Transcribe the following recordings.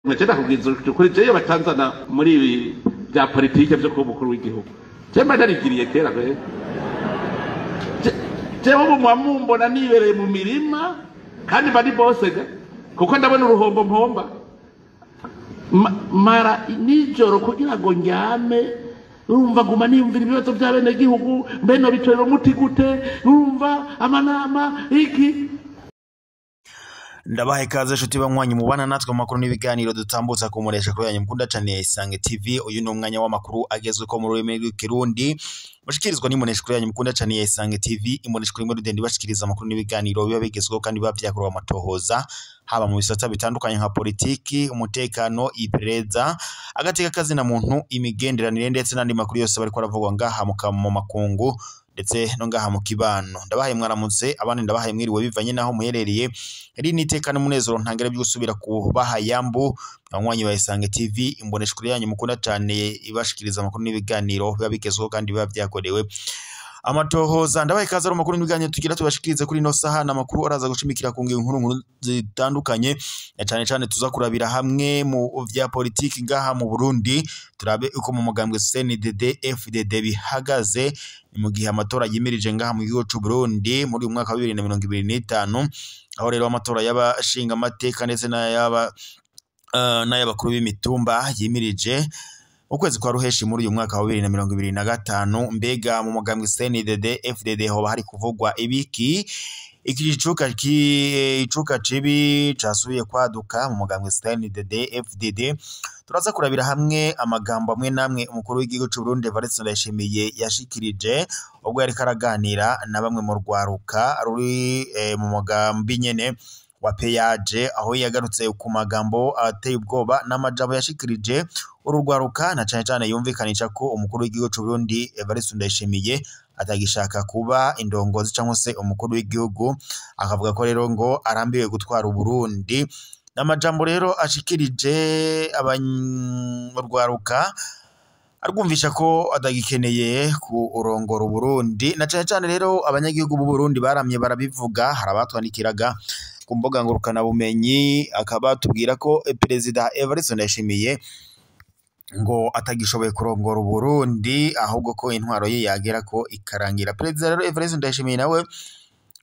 Mwecenda kubwiza ukuri, jewe batanzana muri ibi bya politike vyo kuba umukuru w'igihugu, jewe mba narigiriye kera kwe. Jewe ubu muba mumbona nibereye mu mirima, kandi mba ni bosega kuko ndabona uruhombo mpomba. Mara nijoro kugira ngo ndyame, urumva nguma niyumvira ibibazo by'abenegihugu, mbe nobitorera umuti gute, urumva amanama iki. Ndabaha ikaze nshuti banywanyi mubana natwe mu makuru n'ibiganiro dutambutsa kumuresha kuri yanyu mukunda cane ya Isange TV. Uyu ni umwanya w'amakuru agezweko mu rurimi rw'Ikirundi, mushikirizwa n'imbonesha kuri yanyu mukunda cane ya Isange TV. Imbonesha kuri rudende ibashikiriza amakuru n'ibiganiro biba bigezweho kandi biba vyakorewe amatohoza, haba mu bisata bitandukanye nka politiki, umutekano, iperereza, agateka kazina muntu, imigenderanire ndetse n'andi makuru yose bariko aravugwa ngaha mu makungu ndetse no ngaha mu kibano. Ndabahaye mwaramutse, abandi ndabahaye mwiriwe bivanye naho muherereye. Iri ni iteka n'umunezero ntangere byo gusubira kubaha yambu abanywanyi ba Isange TV, imbonesha kuri yanyu mukunda cane ibashikiriza amakuru n'ibiganiro biba bigezweho kandi biba vyakorewe amatohoza. Ndabahaye ikaze mu makuru n'ibiganiro tugira tubashikirize kuri ino saha. N'amakuru araza gushimikira ku ngingo nkuru nkuru zitandukanye, na cane cane tuza kurabira hamwe mu vya politiki ngaha mu Burundi, turabe uko mu mugambwe CNDD FDD bihagaze ni mu gihe amatora yimirije ngaha mu gihugu c'u Burundi muri uyu mwaka wa 2025, aho rero amatora y'abashinga amateka ndetse n'ayaba n'ay'abakuru b'imitumba yimirije ukwezi kwa ruheshi muri uyu mwaka wa 2025. Mbega mu mugambwe CNDD FDD hoba hari kuvugwa ibiki? Iki icuka cibi casubiye kwaduka mu mugambwe CNDD FDD. Turaza kurabira hamwe amagambo amwe namwe umukuru w'igihugu c'u Burundi Evariste Ndayishimiye yashikirije ubwo yariko araganira na bamwe mu rwaruka ruri mu mugambi nyene wa peyaje, aho yagarutse ku magambo ateye ubwoba n'amajambo yashikirije uru rwaruka, na cane cane yumvikanisha ko umukuru w'igihugu c'u Burundi Evariste Ndayishimiye atagishaka kuba indongozi cyangwa se umukuru w'igihugu, akavuga ko rero ngo arambiwe gutwara Uburundi. N'amajambo rero ashikirije abanyarwaruka arwumvisha ko atagikeneye kurongora Uburundi, na cane cane rero abanyagihugu b'u Burundi baramye barabivuga. Hari abatwandikiraga ku mbuga ngurukanabumenyi akaba tubwira ko Perezida Evariste Ndayishimiye ngo atagishoboye kurongora Uburundi, ahubwo ko intwaro ye yagera ko ikarangira. Perezida rero Evariste Ndayishimiye nawe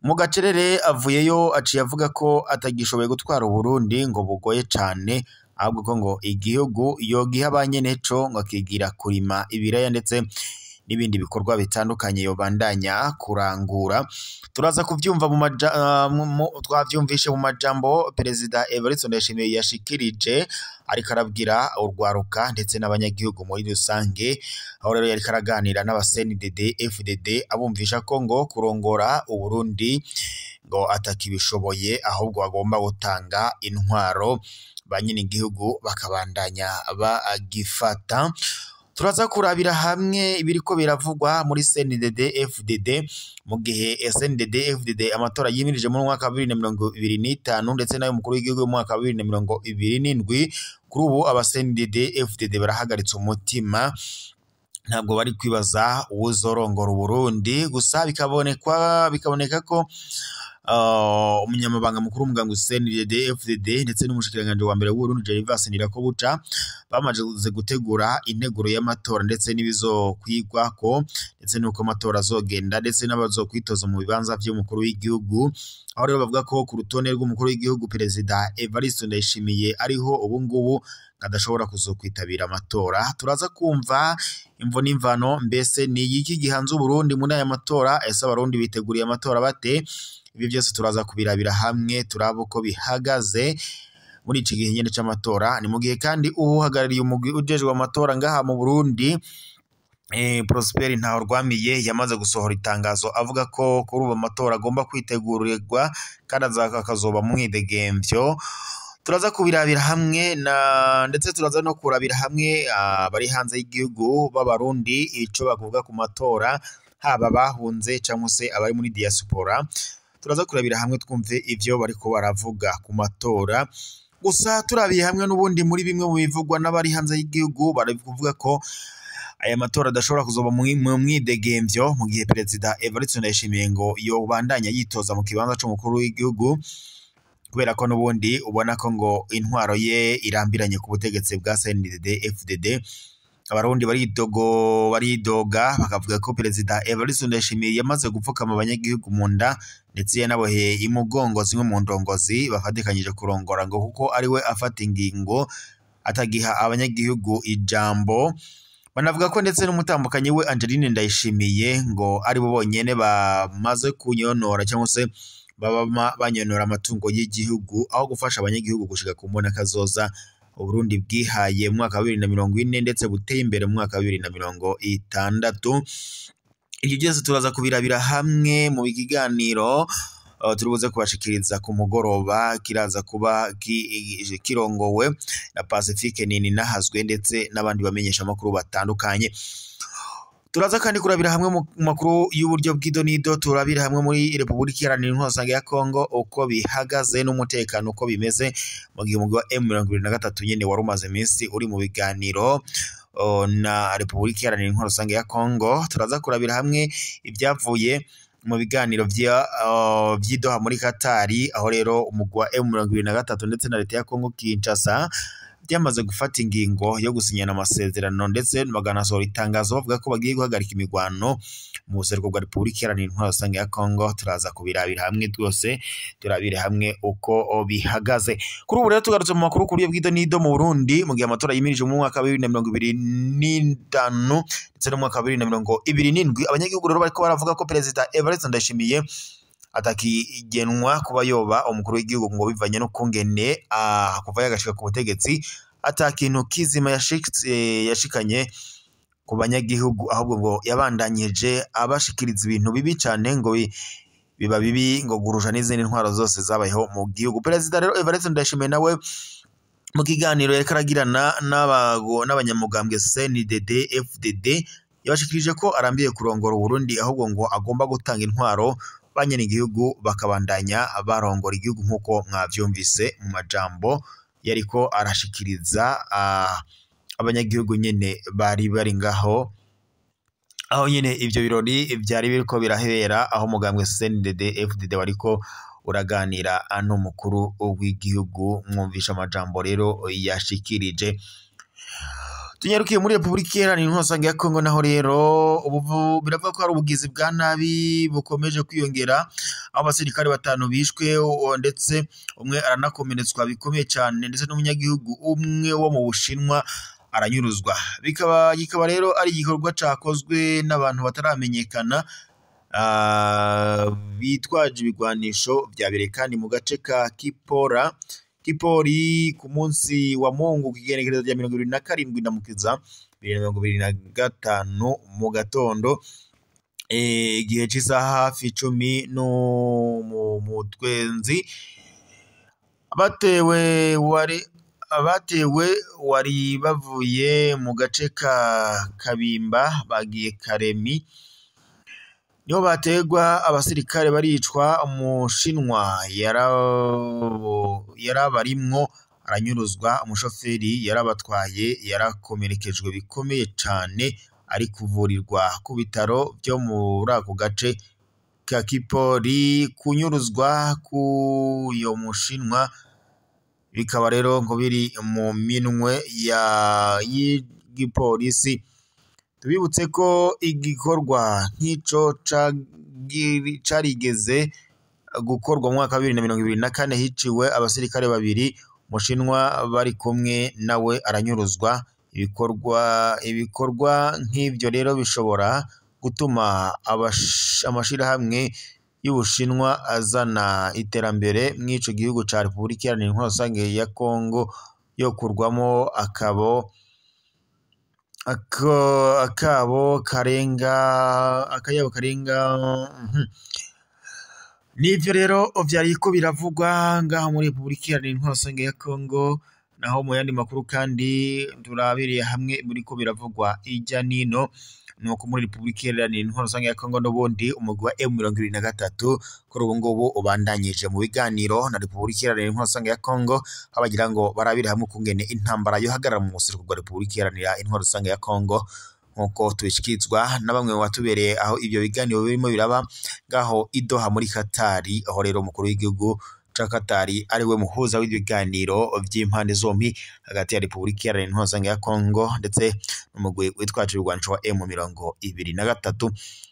mu gacerere avuyeyo aciye avuga ko atagishoboye gutwara Uburundi, ngo bugoye cane, ahubwo ko ngo igihugu yogiha ba nyeneco ngo akigira kurima ibiraya ndetse n'ibindi bikorwa bitandukanye yobandanya kurangura. Turaza kuvyumva twavyumvishe mu majambo Perezida Evariste Ndayishimiye yashikirije ariko arabwira urwaruka ndetse n'abanyagihugu muri rusange, aho rero yariko araganira n'aba CNDD FDD abumvisha ko ngo kurongora Uburundi ngo atakibishoboye, ahubwo agomba gutanga intwaro ba nyenegihugu bakabandanya bagifata. Turaza kurabira hamwe ibiriko biravugwa muri CNDD FDD mu gihe CNDD FDD amatora yimirije mu mwaka wa 2025 ndetse n'ayo mukuru w'igihugu mu mwaka wa 2027. Kuri ubu aba CNDD FDD barahagaritse umutima, ntabwo bari kwibaza uwuzorongora Uburundi. Gusa bikaboneka ko umunyamabanga mukuru w'umugambwe CNDD FDD ndetse n'umushikiranganji wa mbere w'Uburundi Gervais Ndirakobuca bamaze gutegura integuro y'amatora ndetse n'ibizokwigwako, ndetse n'uko amatora azogenda ndetse n'abazokwitoza mu bibanza vy'umukuru w'igihugu, aho rero bavuga ko ku rutonde rw'umukuru w'igihugu Perezida Evariste Ndayishimiye ariho ubu ngubu adashobora kuzokwitabira amatora. Turaza kumva imvo n'imvano, mbese ni iki gihanze Uburundi muri aya matora? Ese abarundi biteguriye amatora bate? Ibi byose turaza kubirabira hamwe, turaba uko bihagaze muri iki gihe nyene c'amatora. Ni mu gihe kandi uhagarariye umugwi ujejwe amatora ngaha mu Burundi Prosper Ntahorwamiye yamaze gusohora itangazo avuga ko kuri ubu amatora agomba kwitegurirwa kandi akazoba mu mwidegemvyo. Turaza kubirabira hamwe na ndetse turaza no kurabira hamwe abari hanze y'igihugu b'abarundi ico bavuga ku matora, haba bahunze cyangwa se abari muri diaspora. Turaza kurabira hamwe twumve ivyo bariko baravuga ku matora. Gusa turabiye hamwe n'ubundi muri bimwe mu bivugwa n'abari hanze y'igihugu, bari kuvuga ko aya matora adashobora kuzoba mu mwidegemvyo mu gihe Perezida Evariste Ndayishimiye ngo yobandanya yitoza mu kibanza c'umukuru w'igihugu, kubera ko n'ubundi ubona ko ngo intwaro ye irambiranye ku butegetsi bwa CNDD FDD. Abarundi baridoga bakavuga ko Perezida Evariste Ndayishimiye yamaze gupfukama abanyagihugu mu nda, ndetse yanaboheye imugongo zimwe mu ndongozi bafatikanyije kurongora, ngo kuko ariwe afata ingingo atagiha abanyagihugu ijambo. Banavuga ko ndetse n'umutambukanyi we Angeline Ndayishimiye ngo ari bo bonyene bamaze kunyonora cyangwa se baba banyonora amatungo y'igihugu, aho gufasha abanyagihugu gushika ku mbona kazoza Uburundi bwihaye mu mwaka wa 2040 ndetse buteye imbere mu mwaka wa 2060. Ibyo byose turaza kubirabira hamwe mu kiganiro turibuze kubashikiriza ku mugoroba, kiraza kuba kirongowe na Pacifique Nini Nahazwe ndetse n'abandi bamenyesha amakuru batandukanye. Turaza kandi kurabira hamwe mu makuru y'uburyo bw'idonido, turabira hamwe muri Republika Iharanira Intwaro Rusange ya Kongo uko bihagaze n'umutekano uko bimeze, mu gihe umugwi wa M23 nyene wari umaze iminsi uri mu biganiro na Republika Iharanira Intwaro Rusange ya Kongo. Turaza kurabira hamwe ibyavuye mu biganiro vy'idoha muri Katari, aho rero umugwi wa M23 ndetse na leta ya Kongo Kinshasa byamaze gufata ingingo yo gusinyana amasezerano, ndetse baganasohora itangazo bavuga ko bagiye guhagarika imigwano mu buseruko bwa Republika Iharanira Intwaro Rusange ya Kongo. Turaza kubirabira hamwe rwose, turabire hamwe uko bihagaze. Kuri ubu rero tugarutse mu makuru kuri bw'ido mu Burundi, mu gihe amatora yimirije mu mwaka wa 2025 ndetse no mu mwaka wa 2027, abanyagihugu rero bariko baravuga ko Perezida Evariste Ndayishimiye atakigenwa kuba yoba umukuru w'igihugu, ngo bivanye no kungene kuva yagashika ku butegetsi atakintu kizima yashikanye ku banyagihugu, ahubwo ngo yabandanyije abashikiriza ibintu bibi cane, ngo biba bibi ngo gurusha n'izindi ntwaro zose zabayeho mu gihugu. Perezida rero Evariste Ndayishimiye nawe mu kiganiro yariko aragirana n'abanyamugambwe CNDD FDD yabashikirije ko arambiye kurongora Uburundi, ahubwo ngo agomba gutanga intwaro banyene igihugu bakabandanya barongora igihugu, nkuko mwavyumvise mu majambo yariko arashikiriza abanyagihugu nyene bari bari ngaho, aho nyene ivyo birori vyari biriko birahera, aho umugambwe CNDD FDD wariko uraganira n'umukuru w'igihugu. Mwumvisha amajambo rero yashikirije. Tunyarukiye muri Republika Iharanira Intwaro Rusange ya Kongo, naho rero ubu biravuga ko hari ubugizi bwa nabi bukomeje kwiyongera, aho abasirikare 5 bishwe ndetse umwe aranakomeretswa bikomeye cyane, ndetse n'umunyagihugu umwe wo mu Bushinwa aranyuruzwa. Bikaba rero ari igikorwa cakozwe n'abantu bataramenyekana bitwaje ibigwanisho vyabereye kandi mu gace ka Kipori ku munsi wa Mungu kigenekerezo rya 27 Ndamukiza 2025 mu gatondo, igihe c'isaha hafi 10 no mu twenzi. Abatewe wari bavuye mu gace ka Kabimba bagiye Karemi, niho bategwa abasirikare baricwa, umushinwa yarabarimwo aranyuruzwa, umushoferi yarabatwaye yarakomerekejwe bikomeye cane, ari kuvurirwa ku bitaro byo muri ako gace ka Kipori. Kunyuruzwa k'uyo mushinwa bikaba rero ngo biri mu minwe y'igipolisi. Tubibutse ko igikorwa nk'ico carigeze gukorwa mu mwaka wa 2024, hiciwe abasirikare 2, umushinwa bari kumwe nawe aranyuruzwa. Ibikorwa nk'ivyo rero bishobora gutuma amashirahamwe y'Ubushinwa azana iterambere mw'ico gihugu ca Republika Iharanira Intwaro Rusange ya Kongo yokurwamo akabo karenga akayabo karenga. Nivyo rero vyariko biravugwa ngaho muri Republika Iharanira Intwaro Rusange ya Kongo. Naho mu yandi makuru kandi turabiriye hamwe buriko biravugwa ijya nino, nuko muri Republika Iharanira Intwaro Rusange ya Kongo n'ubundi umugwi wa M23 kuri ubu ngubu ubandanyije mu biganiro na Republika Iharanira Intwaro Rusange ya Kongo, aho bagira ngo barabire hamwe ukungene intambara yohagarara mu buseruko bwa Republika Iharanira Intwaro Rusange ya Kongo. Nkuko tubishikirizwa na bamwe mu batubereye aho ivyo biganiro birimo biraba ngaho i Doha muri Katari, aho rero umukuru w'igihugu ca Katari ari we muhuza w'ibiganiro vy'impande zompi hagati ya Repubulika Iharanira Intwaro ya Kongo ndetse n'umugwi witwaje ibigwanisho wa M23.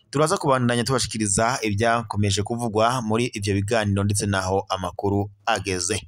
Turaza kubandanya tubashikiriza ibyakomeje kuvugwa muri ivyo biganiro ndetse naho amakuru ageze.